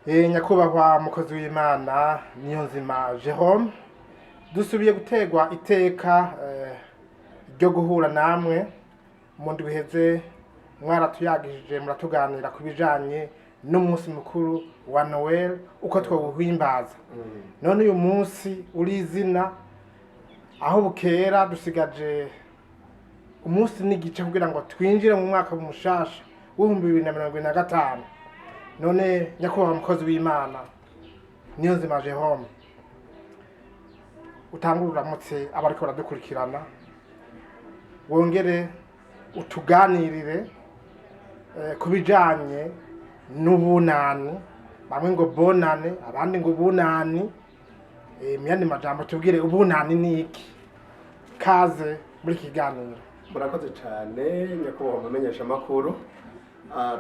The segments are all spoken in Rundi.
Nyakubahwa mukozi w'Imana Niyonzima Jerome, dusubiye guterwa iteka ryo guhura namwe. Mu ndwi iheze mwaratuyagishije, muratuganira ku bijanye n'umunsi mukuru wa Noel, uko twawuhimbaza. None uyu munsi uri izina aho bukera, dusigaje umunsi n'igice kugira ngo twinjire mu mwaka mushasha w'2025. None nyakubahwa mukozi w'Imana Niyonzima Jerome, utangure uramutse abariko baradukurikirana, wongere utuganirire ku bijanye n'ubunani, bamwe ngo bonane, abandi ngo ubunani. Mu yandi majambo, tubwire ubunani ni iki. Kaze muri iki kiganiro. Murakoze cyane, nyakubahwa mumenyesha amakuru.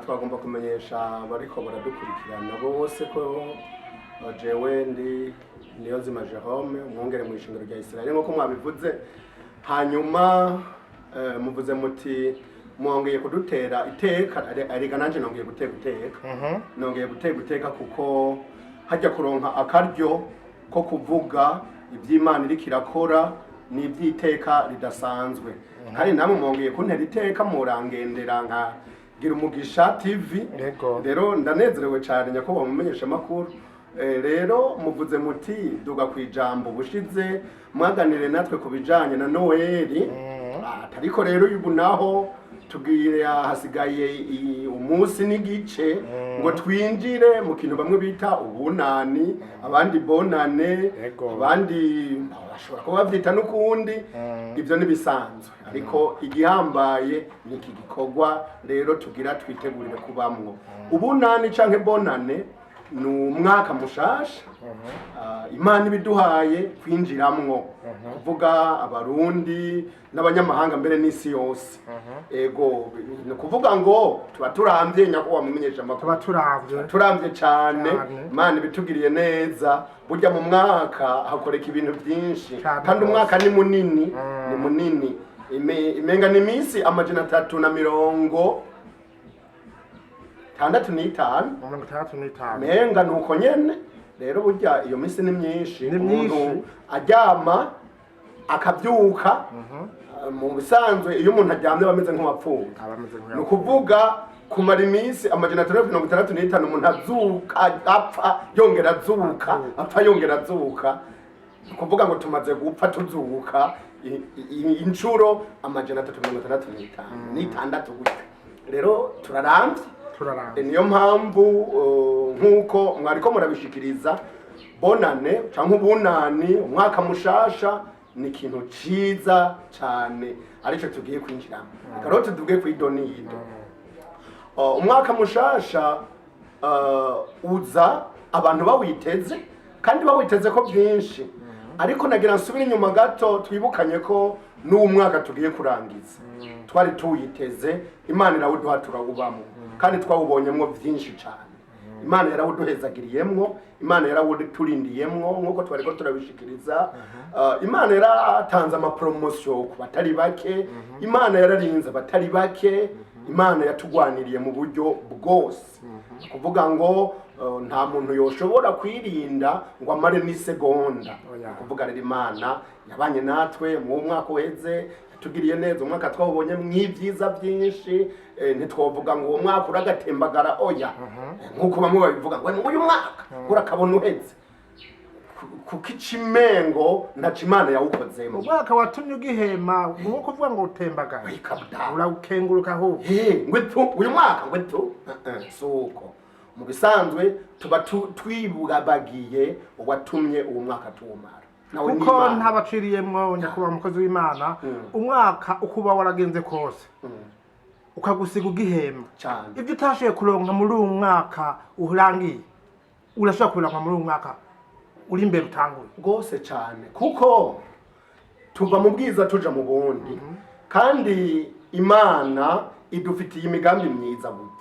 Twagomba kumenyesha abariko baradukurikirana bose ko jewe ndi Niyonzima Jerome, umwungere mu ishengero rya Israel, nk'uko mwabivuze. Hanyuma muvuze muti mwongeye kudutera iteka. Erega nanje nongeye gutera iteka. Nongeye gutera iteka kuko hajya kuronka akaryo ko kuvuga iby'Imana iriko irakora ni iby'iteka ridasanzwe. Kandi namwe mwongeye kuntera iteka, murangendera nka Gira Umugisha TV. Rero ndanezerewe cyane, nyakubahwa mumenyesha amakuru. Rero muvuze muti duga ku ijambo, ubushize mwaganire natwe ku bijanye na Noweli. Ariko rero ubu naho tubwire, hasigaye umunsi n'igice ngo twinjire mu kintu bamwe bita ubunani, abandi bonane, abandi bashobora kuba bavyita n'ukundi. Ibyo ntibisanzwe, ariko igihambaye ni iki gikorwa rero tugira twitegurire kubamwo. Ubunani canke bonane ni umwaka mushasha Imana ibiduhaye kwinjiramwo, kuvuga Abarundi n'abanyamahanga, mbere n'isi yose. Ego, ni ukuvuga ngo tuba turambye, nyakubahwa mumenyesha amakuru. Tuba turavye. Turambye cyane. Cane. Imana ibitugiriye neza. Burya mu mwaka hakoreka ibintu byinshi. Cane Kandi umwaka ni munini. Ni munini. Imenga ni iminsi 365. 65. Menga ni uko nyene. Rero burya iyo minsi ni myinshi. Ni myinshi. Umuntu aryama akabyuka, mu bisanzwe iyo umuntu aryamye aba ameze nk'uwapfuye. Aba ameze Ni nk'uwapfuye. ukuvuga kumara iminsi 665 umuntu azuka, apfa, yongera azuka, apfa, yongera azuka, ni ukuvuga ngo tumaze gupfa tuzuka inshuro 365 n'itandatu gutyo. Rero turarambye. Turarambye. Niyo mpamvu nk'uko mwariko murabishikiriza, bonane canke ubunani, umwaka mushasha, ni ikintu ciza cane arico tugiye kwinjiramo. Reka rero tuvuge kw'idonido. Umwaka mushasha uza abantu bawiteze kandi bawiteze ko byinshi. Ariko nagira nsubire inyuma gato, twibukanye ko n'uwo mwaka tugiye kurangiza twari tuwiteze, Imana irawuduha, turawubamo, kandi twawubonyemwo byinshi cyane. Imana yarawuduhezagiriyemwo, Imana yarawuturindiyemwo nk'uko twari ko turabishikiriza. Imana yaratanze amapromosiyo ku batari bake, Imana yararinze abatari bake, Imana yatugwaniriye mu buryo bwose. Kuvuga ngo nta muntu yoshobora kwirinda ngo amare n'isegonda. Oya. Kuvuga rero Imana yabanye natwe mu mwaka uheze, yatugiriye neza. Umwaka twawubonye mw'ibyiza byinshi. Ntitwovuga ngo uwo mwaka uragatembagara, oya. Nk'uko bamwe babivuga ngo uyu mwaka urakabona uheze, kuko ikimengo ntaco Imana yawukozemo. Umwaka watumye ugihema, ni nko kuvuga ngo utembagara. Wikabda. Urawukenguruka ahubwo. Ngo tu uyu mwaka ngo tu si uko. Mu bisanzwe tuba twibubagiye uwatumye uwo mwaka tuwumara, nawe ni Kuko Imana. ntabaciriyemwo, nyakubahwa mukozi w'Imana, umwaka uko uba waragenze kose ukagusiga ugihema, Cyane. ibyo utashoboye kuronka muri uyu mwaka urangiye, urashobora kubironka muri uyu mwaka uri imbere utanguye. Rwose cyane, kuko tuva mu bwiza tuja mu bundi, kandi Imana idufitiye imigambi myiza. Burya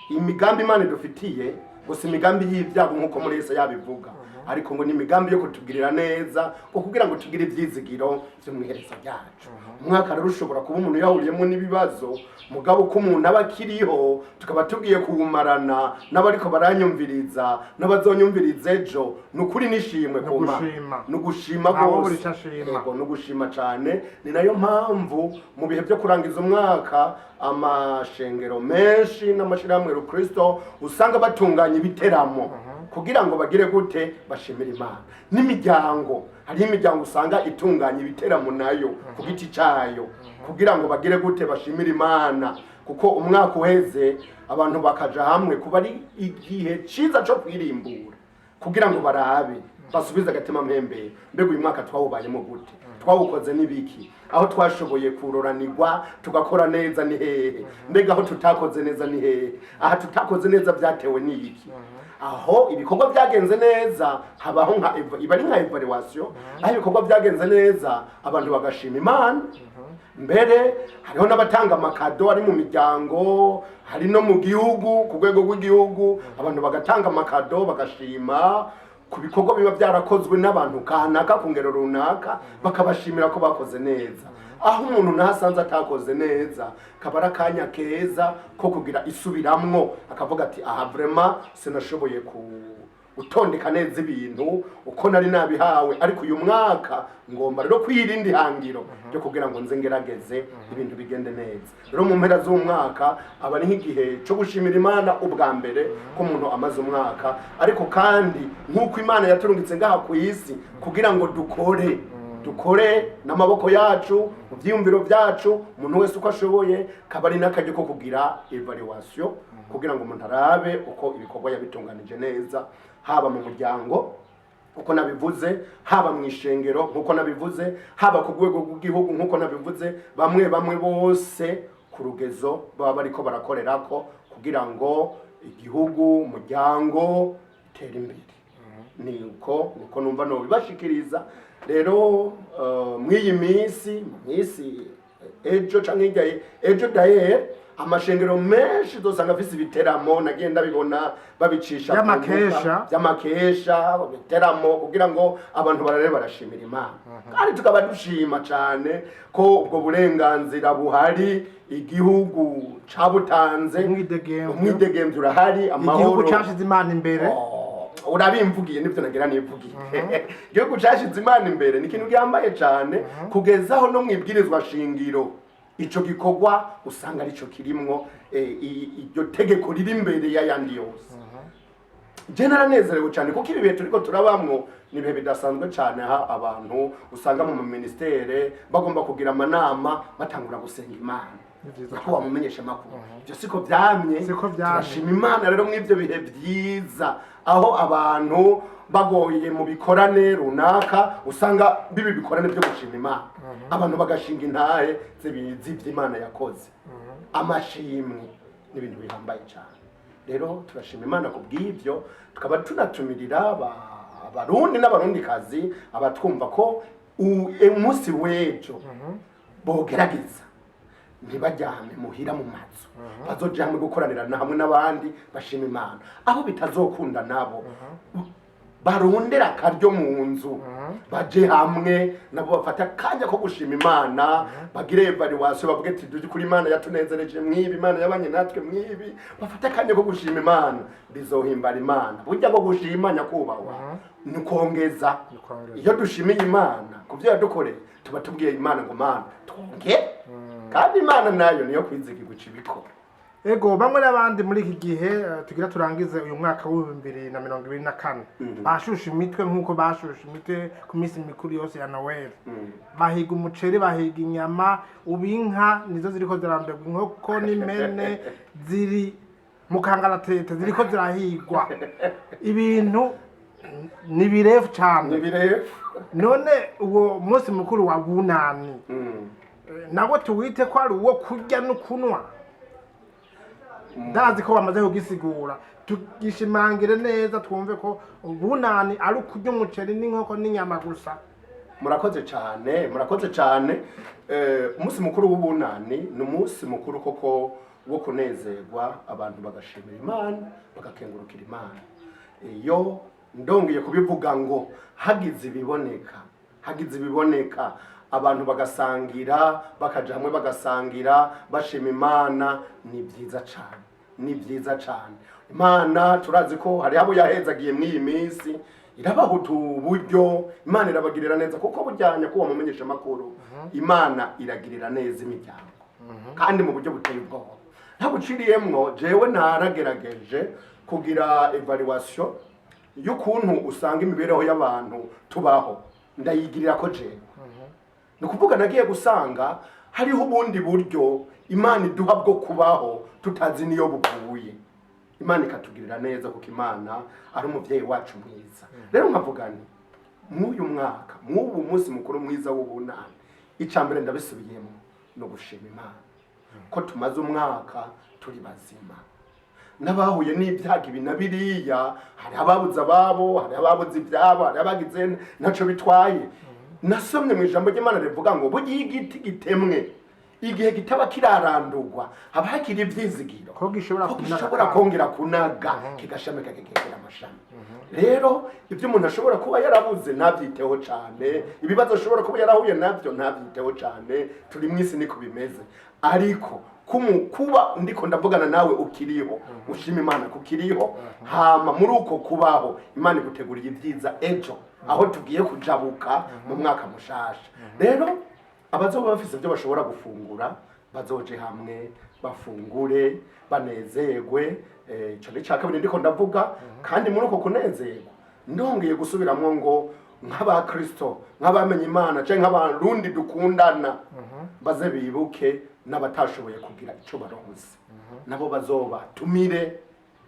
imigambi Imana idufitiye gusa, imigambi y'ibyago nk'uko muri Yesaya yabivuga. Ariko ngo ni imigambi yo kutugirira neza, ngo kugira ngo tugire ivyizigiro vyo mw'iherezo ryacu. Umwaka rero ushobora kuba umuntu yahuriyemo n'ibibazo, mugabo ko umuntu aba akiriho, tukaba tugiye kuwumarana n'abariko baranyumviriza n'abazonyumviriza ejo, ni ukuri nishimwe ku Mana. Nugushima. Ni ugushima Ntawe rwose. ubura ico ashima. Yego, ni ugushima cyane. Ni nayo mpamvu mu bihe byo kurangiza umwaka amashengero menshi n'amashyirahamwe rukristo usanga batunganya ibiteramo kugira ngo bagire gute? Bashimire Imana. N'imiryango, hariho imiryango usanga itunganya ibiteramo nayo ku giti cyayo kugira ngo bagire gute? Bashimire Imana, kuko umwaka uheze abantu bakaja hamwe, kuba ari igihe ciza co kwirimbura kugira ngo barabe, basubize agatima mpembero: mbega uyu mwaka twawubayemo gute? Twawukoze n'ibiki? Aho twashoboye kuroranirwa tugakora neza ni hehe? Mbega aho tutakoze neza ni hehe? Aha tutakoze neza byatewe n'iki? Aho ibikorwa byagenze neza habaho nka iba ari nka evaluation. Aho ibikorwa byagenze neza abantu bagashima Imana. Mbere hariho n'abatanga amakado, ari mu miryango, hari no mu gihugu, ku rwego rw'igihugu, abantu bagatanga amakado, bagashima ku bikorwa biba byarakozwe n'abantu kanaka ku ngero runaka, bakabashimira ko bakoze neza. Aho umuntu nahasanze atakoze neza, kaba ari akanya keza ko kugira isubiramwo, akavuga ati: "Aha vraiment sinashoboye ku gutondeka neza ibintu uko nari nabihawe, ariko uyu mwaka ngomba rero kwirinda ihangiro ryo kugira ngo nze ngerageze ibintu bigende neza." Rero mu mpera z'umwaka aba ari nk'igihe cyo gushimira Imana ubwa mbere ko umuntu amaze umwaka, ariko kandi nk'uko Imana yaturungitse ngaha ku isi kugira ngo dukore, dukore n'amaboko yacu, mu byiyumviro byacu, umuntu wese uko ashoboye, kaba ari n'akaryo ko kugira evaluation kugira ngo umuntu arabe uko ibikorwa yabitunganije neza, haba mu muryango uko nabivuze, haba mu ishengero nk'uko nabivuze, haba ku rwego rw'igihugu nk'uko nabivuze. Bamwe bamwe bose ku rugezo baba bariko barakorerako kugira ngo igihugu, umuryango itere imbere. Niko numva nobibashikiriza. Rero mw'iyi minsi, mu minsi ejo canke hirya ejo dahere, amashengero menshi uzosanga afise ibiteramo, nagiye ndabibona babicisha ku mbuga, Vy'amakesha. Vy'amakesha, ibiteramo kugira ngo abantu barare barashimira Imana. Kandi tukaba dushima cane ko ubwo burenganzira buhari, igihugu cabutanze. Umwidegemvyo. Umwidegemvyo urahari, Igihugu amahoro. cashize Imana imbere. Oh, urabimvugiye, nibyo nagira nivugiye. Igihugu cashize Imana imbere ni ikintu gihambaye cane, kugezaho no mwibwirizwa shingiro ico gikorwa usanga arico kirimwo, iryo tegeko riri imbere y'ayandi yose. Je naranezerewe cyane kuko ibi bihe turiko turabamwo ni ibihe bidasanzwe cyane, aha abantu usanga mu maministere bagomba kugira amanama batangura gusenga Imana. Ni vyiza. Ko wamumenyesha amakuru, ibyo siko vyamye. Siko vyamye. Turashima Imana rero mw'ivyo bihe vyiza, aho abantu bagoye mu bikorane runaka, usanga bibi bikorane byo gushima Imana, abantu bagashinga intahe z'ivyo Imana yakoze, amashimwe n'ibintu bihambaye cyane. Rero turashima Imana ku bw'ibyo, tukaba tunatumirira Abarundi n'Abarundikazi, abatwumva, ko umunsi w'ejo bogerageza ntibajyame muhira mu mazu, bazoja hamwe gukoranira hamwe n'abandi bashima Imana. Aho bitazokunda nabo barondera akaryo mu nzu, baje hamwe nabo, bafata akanya ko gushima Imana, bagire evaluation, bavuge ati: "Duje kuri Imana yatunezereje mwibi, Imana yabanye natwe mwibi." Bafate akanya ko gushima Imana, bizohimbara Imana. Burya ngo gushima, nyakubahwa, ni ukongeza. Ni ukongeza. Iyo dushimiye Imana ku byo yadukoreye, tuba tubwiye Imana ngo: "Mana, twongere." Kandi Imana nayo niyo kwizigirwa, ica ibikora. Ego, bamwe n'abandi muri iki gihe tugira turangize uyu mwaka w'2024, bashusha imitwe nk'uko bashusha imitwe ku minsi mikuru yose ya Noel, bahiga umuceri, bahiga inyama. Ubu inka nizo ziriko zirarondegwa, inkoko n'impene ziri mu kangaratete, ziriko zirahigwa. Ibintu ni birefu cane. Ni birefu. None uwo munsi mukuru wa Bunani nawo tuwite ko ari uwo kurya no kunywa? Ndazi ko bamaze kugisigura, tugishimangire neza twumve ko Ubunani ari ukurya umuceri n'inkoko n'inyama gusa. Murakoze cyane, murakoze cyane. Umunsi mukuru w'Ubunani ni umunsi mukuru koko wo kunezerwa, abantu bagashimira Imana, bagakengurukira Imana. Iyo Ndongeye kubivuga ngo hagize ibiboneka, hagize ibiboneka, abantu bagasangira, bakaja hamwe bagasangira bashima Imana, ni byiza cane, ni byiza cane. Imana turazi ko hari abo yahezagiye mw'iyi minsi, irabaha uburyo, Imana irabagirira neza, kuko burya kuba mumenyesha amakuru, Imana iragirira neza imiryango kandi mu buryo buteye ubwoba. Ntabuciriyemwo, jewe naragerageje kugira evaluation y'ukuntu usanga imibereho y'abantu tubaho, ndayigirira ko jewe. Ni ukuvuga nagiye gusanga hariho ubundi buryo Imana iduha bwo kubaho tutazi niyo buvuye, Imana ikatugirira neza, kuko Imana ari umubyeyi wacu mwiza. Rero nkavuga nti mw'uyu mwaka, mw'ubu munsi mukuru mwiza w'ubunani, icya mbere ndabisubiyemo ni ugushima Imana ko tumaze umwaka turi bazima. N'abahuye n'ibyago ibi na biriya, hari ababuze ababo, hari ababuze ibyabo, hari abagize, ntaco bitwaye. Nasomye mu ijambo ry'Imana rivuga ngo burya iyo igiti gitemwe, igihe kitaba kirarandurwa, haba hakiri ivyizigiro ko gishobora ko kunaga gishobora kandi. Kongera kunaga, kigashamika, kikegera amashami. Rero ibyo umuntu ashobora kuba yarabuze ntabyiteho cyane, ibibazo ashobora kuba yarahuye nabyo ntabyiteho cyane. Turi mu isi, niko bimeze. Ariko kuba ndiko ndavugana nawe ukiriho, ushima Imana kukiriho. Hama muri uko kubaho, Imana iguteguriye ibyiza ejo aho tugiye kujabuka mu mwaka mushasha. Rero abazoba bafise ibyo bashobora gufungura bazoje hamwe bafungure banezerwe. Ico ni ica kabiri ndiko ndavuga. Kandi muri uko kunezerwa ndongeye gusubiramwo ngo nk'abakristo, nk'abamenye Imana canke nk'abarundi dukundana, baze bibuke n'abatashoboye kugira ico baronse, nabo bazobatumire,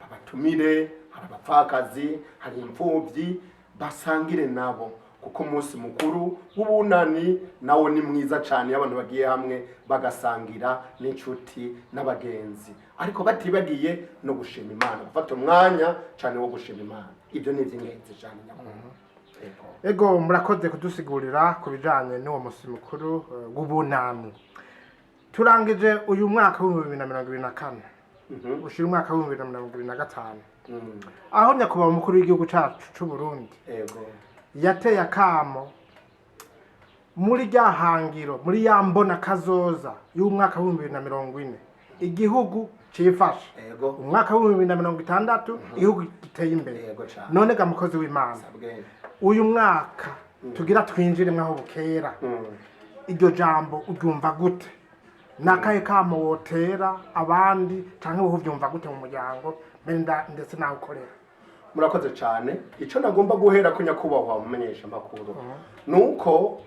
babatumire. Hari abapfakazi, hari imfuvyi, basangire nabo, kuko umunsi mukuru w'ubunani nawo ni mwiza cyane iyo abantu bagiye hamwe bagasangira n'inshuti n'abagenzi, ariko batibagiye no gushima Imana, gufata umwanya cyane wo gushima Imana. Ibyo ni iby'ingenzi cyane, nyakubahwa. Yego. Ego, murakoze kudusigurira ku bijanye n'uwo musi mukuru w'ubunani. Turangije uyu mwaka w'2024, ushira umwaka w'2025, aho nyakubahwa umukuru w'igihugu cacu c'u Burundi yateye akamo muri rya hangiro, muri ya mbona kazoza y'umwaka w'2040, igihugu cifashe, umwaka w'2060 igihugu giteye imbere. Yego cane. None ga mukozi w'Imana, Sabwe. uyu mwaka tugira twinjire aho bukera, iryo jambo uryumva gute? Nakahe kamo wotera abandi, canke wowe uvyumva gute mu muryango mbere ndetse nawe ukorera? Murakoze cyane. Icyo nagomba guhera ko, nyakubahwa mumenyesha amakuru, ni uko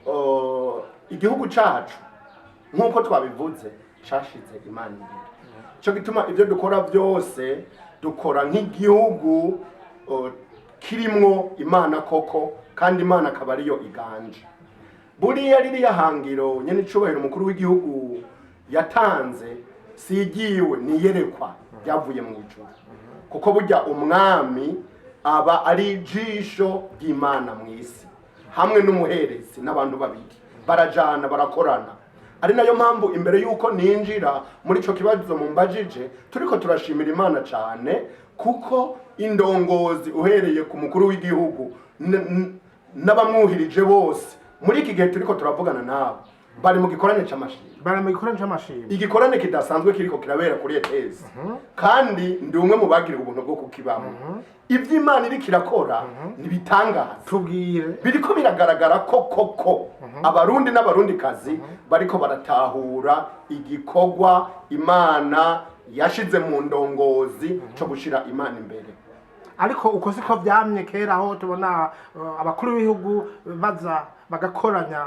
igihugu cyacu, nk'uko twabivuze, cyashize Imana imbere. Cyo gituma ibyo dukora byose dukora nk'igihugu kirimwo Imana koko, kandi Imana akaba ariyo iganje. Buriya ririya hangiro nyene icubahiro umukuru w'igihugu yatanze sigiwe, niyerekwa ryavuye mu ijuru, kuko burya umwami aba ari ijisho ry'Imana mu isi hamwe n'umuherezi, n'abantu babiri barajana, barakorana. Ari nayo mpamvu imbere y'uko ninjira muri ico kibazo mumbajije, turiko turashimira Imana cyane, kuko indongozi uhereye ku mukuru w'igihugu n'abamwuhirije bose, muri iki gihe turiko turavugana nabo bari mu gikorane c'amashimwe. Bari mu gikorane c'amashimwe. Igikorane kidasanzwe kiriko kirabera kuri ETS, kandi ndi umwe mu bagiriwe ubuntu bwo kukibamo. Ibyo Imana iriko irakora ntibitangaza. Tubwire. Biriko biragaragara ko koko Abarundi n'Abarundikazi bariko baratahura igikorwa Imana yashize mu ndongozi co gushira Imana imbere. Ariko uko siko vyamye kera, aho tubona abakuru b'ibihugu baza bagakoranya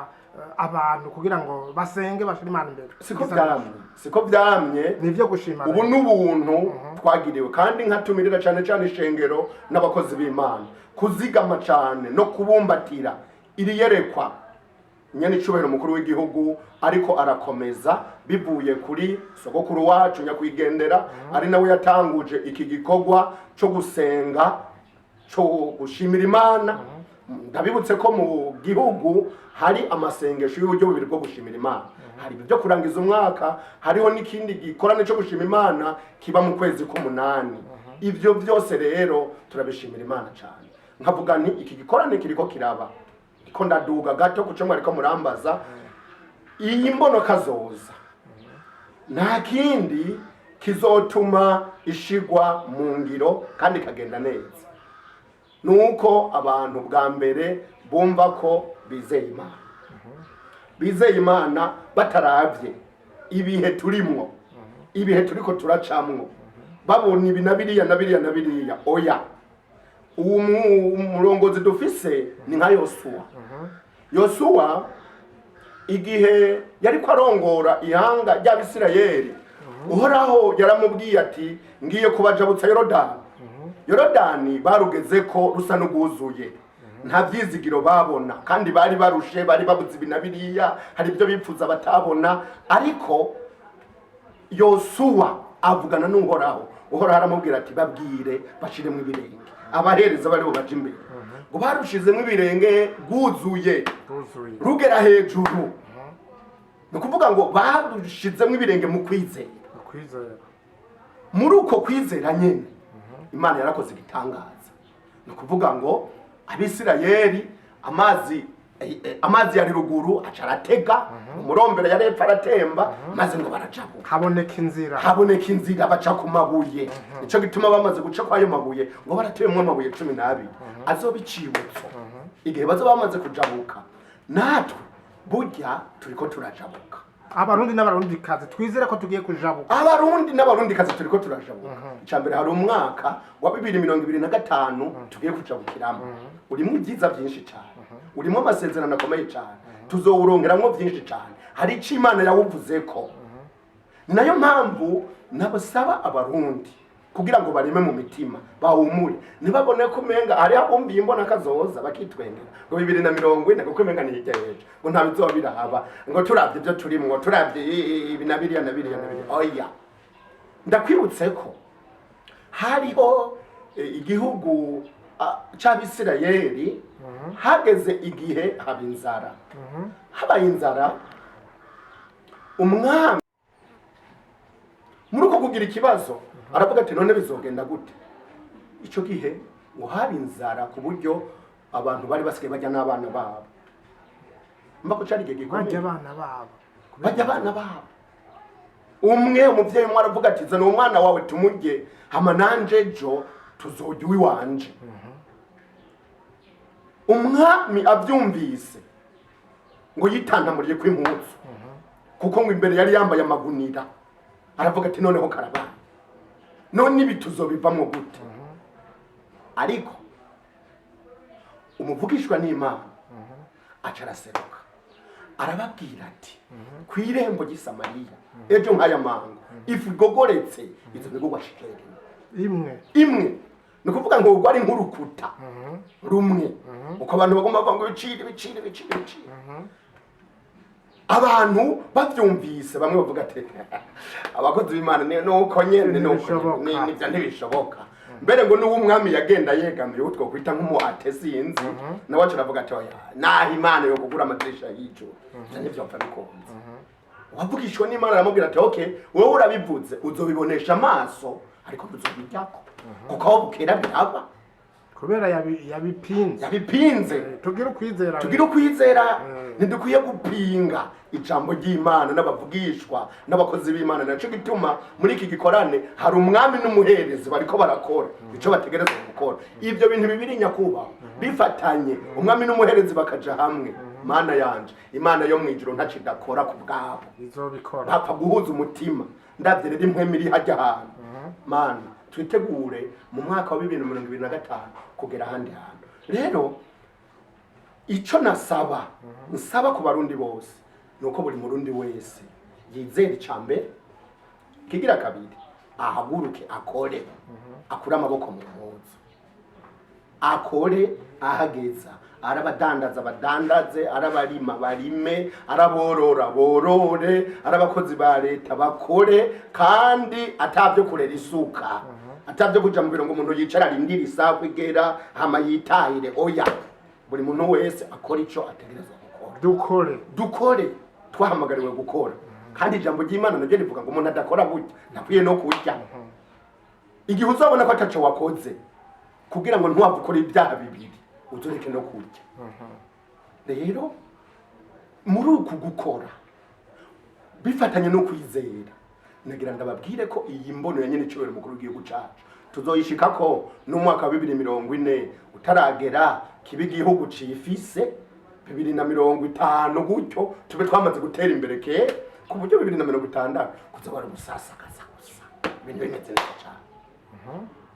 abantu kugira ngo basenge, bashire Imana imbere. Siko vyamye, siko vyamye. Nivyo gushima. Ubu n'ubuntu twagiriwe, kandi nkatumirira cyane cyane ishengero n'abakozi b'Imana kuzigama cyane no kubumbatira iri yerekwa nyene icubahiro umukuru w'igihugu ariko arakomeza, bivuye kuri sogokuru wacu nyakwigendera, ari nawe yatanguje iki gikorwa cyo gusenga, cyo gushimira Imana. Ndabibutse ko mu gihugu hari amasengesho y'uburyo bubiri bwo gushimira Imana: hari ibyo kurangiza umwaka, hariho n'ikindi gikorane cyo gushima Imana kiba mu kwezi k'umunani. Ibyo byose rero turabishimira Imana cyane. Nkavuga nti iki gikorane kiriko kiraba, ndiko ndaduga gato kuco mwariko murambaza. Iyi mbono kazoza nta kindi kizotuma ishigwa mu ngiro kandi ikagenda neza, nuko abantu bwa mbere bumva ko bizeye Imana, bizeye Imana bataravye ibihe turimwo, ibihe turiko turacamwo, babona ibi na biriya na biriya na biriya. Oya, uwo umurongozi dufise ni nka Yosuwa. Yosuwa igihe yariko arongora ihanga ry'Abisirayeli, Uhoraho yaramubwiye ati: "Ngiye kubajabutsa Yorodani." Yorodani barugeze ko rusa n'urwuzuye, nta vyizigiro babona, kandi bari barushe, bari babuze ibi na biriya, hari ibyo bipfuza batabona. Ariko Yosuwa avugana n'Uhoraho, Uhoraho aramubwira ati: "Babwire bashiremo ibirenge, abahereza baribo baja imbere." Ngo barushizemo ibirenge rwuzuye, Rwuzuye. rugera hejuru. Ni ukuvuga ngo barushizemo ibirenge mu kwizera. Ukwizera. Muri uko kwizera nyene Imana yarakoze igitangaza. Ni ukuvuga ngo Abisirayeli amazi yari ruguru aca aratega, umurombero yari epfo aratemba, maze ngo barajabuka. Haboneka inzira. Haboneka inzira, baca ku mabuye. Nico gituma bamaze guca kw'ayo mabuye, ngo barateyemwo amabuye 12 azoba icibutso igihe bazoba bamaze kujabuka. Natwe burya turiko turajabuka. Abarundi n'Abarundikazi, twizere ko tugiye kujabuka. Abarundi n'Abarundikazi, turiko turajabuka. Icya mbere, hari umwaka wa 2025 tugiye kujabukiramo, urimo ibyiza byinshi cyane, urimo amasezerano akomeye cyane, tuzowurongeramwo byinshi cyane. Hari icyo Imana yawuvuze ko. Ni nayo mpamvu nabasaba Abarundi kugira ngo bareme mu mitima, bahumure, ntibabone ko umenga hariho abumviye imbona kazoza bakitwengera ngo 2040, kuko umenga ni hirya y'ejo, ngo nta bizoba birahaba, ngo turabye ibyo turimwo, turabye ibi na biriya na biriya na biriya. Oya, ndakwibutse ko hariho igihugu c'Abisirayeli, hageze igihe haba inzara. Habaye inzara, umwami muri uko kugira ikibazo aravuga ati: "None bizogenda gute?" Icyo gihe ngo haba inzara ku buryo abantu bari basigaye bajya n'abana babo. Mba ko cari igihe gikomeye. Bajya abana babo. Bajya abana babo. Umwe, umuvyeyi umwe aravuga ati: "Zana umwana wawe tumurye, hama nanje ejo tuzorya uwiwanje." Umwami abyumvise ngo yitantamuriye kw'impuzu, kuko ngo imbere yari yambaye amagunira. Aravuga ati: "Noneho karabaye, none ibi tuzobivamwo gute?" Ariko umuvugishwa n'Imana aca araseruka, arababwira ati: "Ku irembo ry'i Samariya ejo nk'aya mango, ifu igogoretse izo bigogwa shikeli imwe." Imwe. Ni ukuvuga ngo urwo ari nk'urukuta rumwe, uko abantu bagomba bavuga ngo ibiciro, ibiciro, ibiciro, ibiciro. Abantu babyumvise, bamwe bavuga ati: "Abakozi b'Imana ni nuko nyene, nuko Ntibishoboka. Nibyo ntibishoboka." Mbere ngo n'uwo umwami yagenda yegamiye, uwo twokwita nk'umu ate sinzi, nawe aca aravuga ati: "Oya, naho Imana yo kugura amadirisha y'ijuru, ivyo ntivyopfa bikunze." Uwavugishwa n'Imana aramubwira ati: "Okay, wowe urabivuze, uzobibonesha amaso, ariko ntuzobijyako, kuko aho bukera biraba." Kubera yabipinze. Yabipinze. Tugire ukwizera. Tugire ukwizera. Ntidukwiye gupinga ijambo ry'Imana n'abavugishwa n'abakozi b'Imana. Naco gituma muri iki gikorane hari umwami n'umuherezi bariko barakora ico bategerezwa gukora. Ibyo bintu bibiri, nyakubahwa, bifatanye, umwami n'umuherezi bakaja hamwe, Mana yanje, Imana yo mw'ijuru ntaco idakora ku bwabo. Izobikora. Bapfa guhuza umutima. Ndavye rero impwemu iri hajya ahantu. Mana, twitegure mu mwaka wa 2025 kugera ahandi hantu. Rero ico nasaba, nsaba ku Barundi bose, ni uko buri Murundi wese yizera ica mbere, kigira kabiri ahaguruke akore, akure amaboko mu mpuzu, akore ahageza. Arabadandaza badandaze, arabarima barime, araborora borore, arabakozi ba leta bakore, kandi atabyo kurera isuka, atabyo kuja mu biro ngo umuntu yicara arindire isaha igera hama yitahire. Oya, buri muntu wese akora ico ategerezwa gukora. Dukore. Dukore, twahamagariwe gukora. Kandi ijambo ry'Imana naryo rivuga ngo umuntu adakora burya ntakwiye no kurya. Igihe uzabona ko ataco wakoze, Kugira ngo ntiwapfe ukora ibyaha bibiri, uzureke no kurya. Rero muri uku gukora bifatanye no kwizera, nagira ndababwire ko iyi mbono ya nyene icubahiro mukuru w'igihugu cacu tuzoyishikako n'umwaka wa 2040 utaragera, kiba igihugu cifise 2050 gutyo, tube twamaze gutera imbere kera, ku buryo 2060 kuzoba ari ugusasagaza gusa, ibintu bimeze neza cane.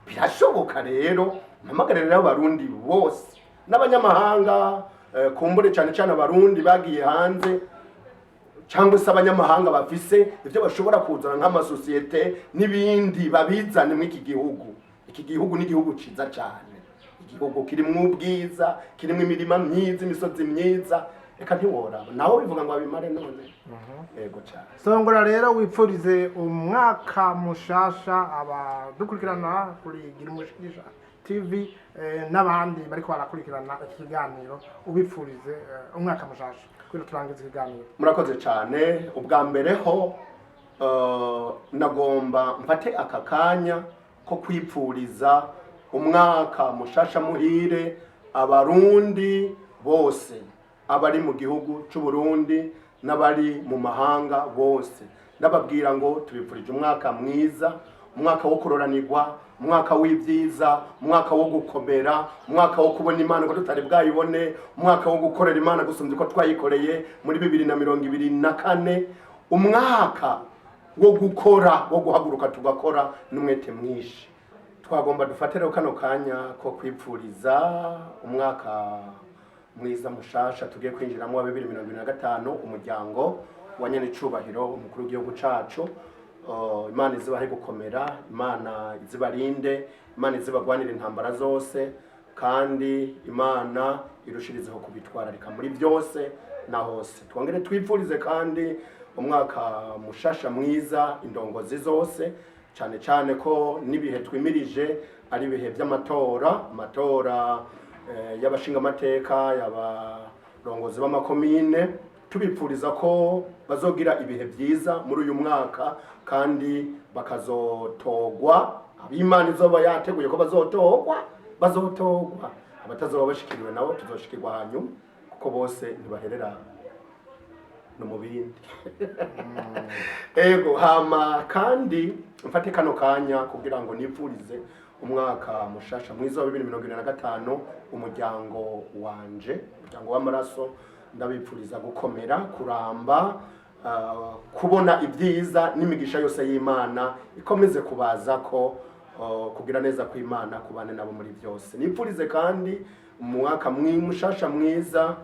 Birashoboka rero. Mpamagare rero Abarundi bose n'abanyamahanga, kumbure cyane cyane Abarundi bagiye hanze cyangwa se abanyamahanga bafise ibyo bashobora kuzana nk'amasosiyete n'ibindi, babizane muri iki gihugu. Iki gihugu ni igihugu ciza cyane, igihugu kirimwo ubwiza, kirimwo imirima myiza, imisozi myiza, reka ntiworaba nawe bivuga ngo abimare none. Yego cyane. Songora rero wipfurize umwaka mushasha abadukurikirana kuri Gira Umushigisha TV, n'abandi bariko barakurikirana iki kiganiro, ubipfurize umwaka mushasha kugira turangize ikiganiro. Murakoze cyane. Ubwa mbere ho, nagomba mfate aka kanya ko kwipfuriza umwaka mushasha muhire Abarundi bose, abari mu gihugu c'u Burundi n'abari mu mahanga bose. Ndababwira ngo tubipfurije umwaka mwiza, umwaka wo kuroranirwa, umwaka w'ibyiza, umwaka wo gukomera, umwaka wo kubona Imana ko tutari bwayibone, umwaka wo gukorera Imana gusumbya uko twayikoreye muri 2024, umwaka wo gukora, wo guhaguruka tugakora n'umwete mwinshi. Twagomba dufate rero kano kanya ko kwipfuriza umwaka mwiza mushasha tugiye kwinjiramo wa 2025 umuryango wa nyenecubahiro umukuru w'igihugu cacu. Imana izibahe gukomera, Imana izibarinde, Imana izibagwanire intambara zose, kandi Imana irushirizeho kubitwararika muri byose na hose. Twongere twipfurize kandi umwaka mushasha mwiza indongozi zose, cyane cyane ko n'ibihe twimirije ari ibihe by'amatora, amatora y'abashingamateka, y'abarongozi b'amakomine. Tubipfuriza ko bazogira ibihe byiza muri uyu mwaka kandi bakazotogwa. Ab'Imana izoba yateguye ko bazotogwa, bazotogwa. Abatazoba bashikiriwe nabo tuzoshikirwa hanyuma, kuko bose ntibaherera no mu bindi. Ego, hama kandi mfate kano kanya kugira ngo nipfurize umwaka mushasha mwiza wa 2025 umuryango wanje, umuryango w'amaraso. Ndabipfuriza gukomera, kuramba, kubona ibyiza n'imigisha yose y'Imana ikomeze kubaza ko kugira neza kw'Imana kubane nabo muri byose. Nipfurize kandi umwaka mushasha mwiza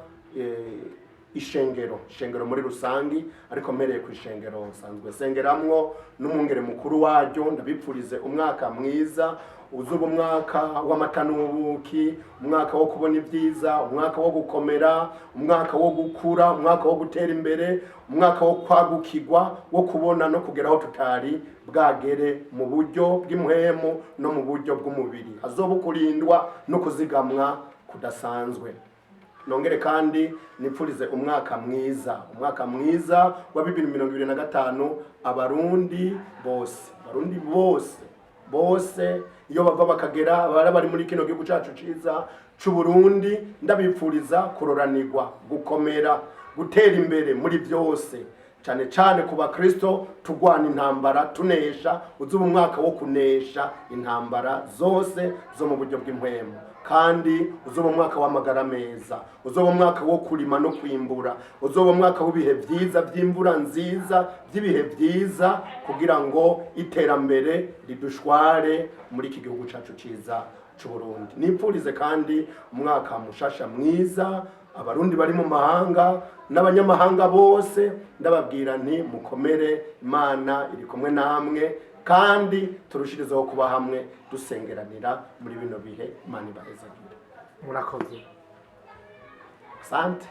ishengero muri rusangi, ariko mpereye ku ishengero nsanzwe sengeramwo n'umwungere mukuru waryo. Ndabipfurize umwaka mwiza, uzuba umwaka w'amata n'ubuki, umwaka wo kubona ibyiza, umwaka wo gukomera, umwaka wo gukura, umwaka wo gutera imbere, umwaka wo kwagukirwa, wo kubona no kugera aho tutari bwagere mu buryo bw'impwemu no mu buryo bw'umubiri. Hazoba kurindwa no kuzigamwa kudasanzwe. Nongere kandi nipfurize umwaka mwiza, umwaka mwiza wa 2025 Abarundi bose, Abarundi bose bose iyo bava bakagera, abari bari muri kino gihugu cacu ciza c'u Burundi. Ndabipfuriza kuroranirwa, gukomera, gutera imbere muri byose, cyane cyane ku Bakristo tugwana intambara tunesha. Uzuba umwaka wo kunesha intambara zose zo mu buryo bw'impwemu, kandi uzoba umwaka w'amagara meza, uzoba umwaka wo kurima no kwimbura, uzoba umwaka w'ibihe byiza by'imvura nziza, by'ibihe byiza, kugira ngo iterambere ridushware muri iki gihugu cacu ciza c'u Burundi. Nipfurize kandi umwaka mushasha mwiza Abarundi bari mu mahanga n'abanyamahanga bose. Ndababwira nti mukomere, Imana iri kumwe namwe, kandi turushirizeho kuba hamwe dusengeranira muri bino bihe. Imana ibahezagire. Murakoze. Asante.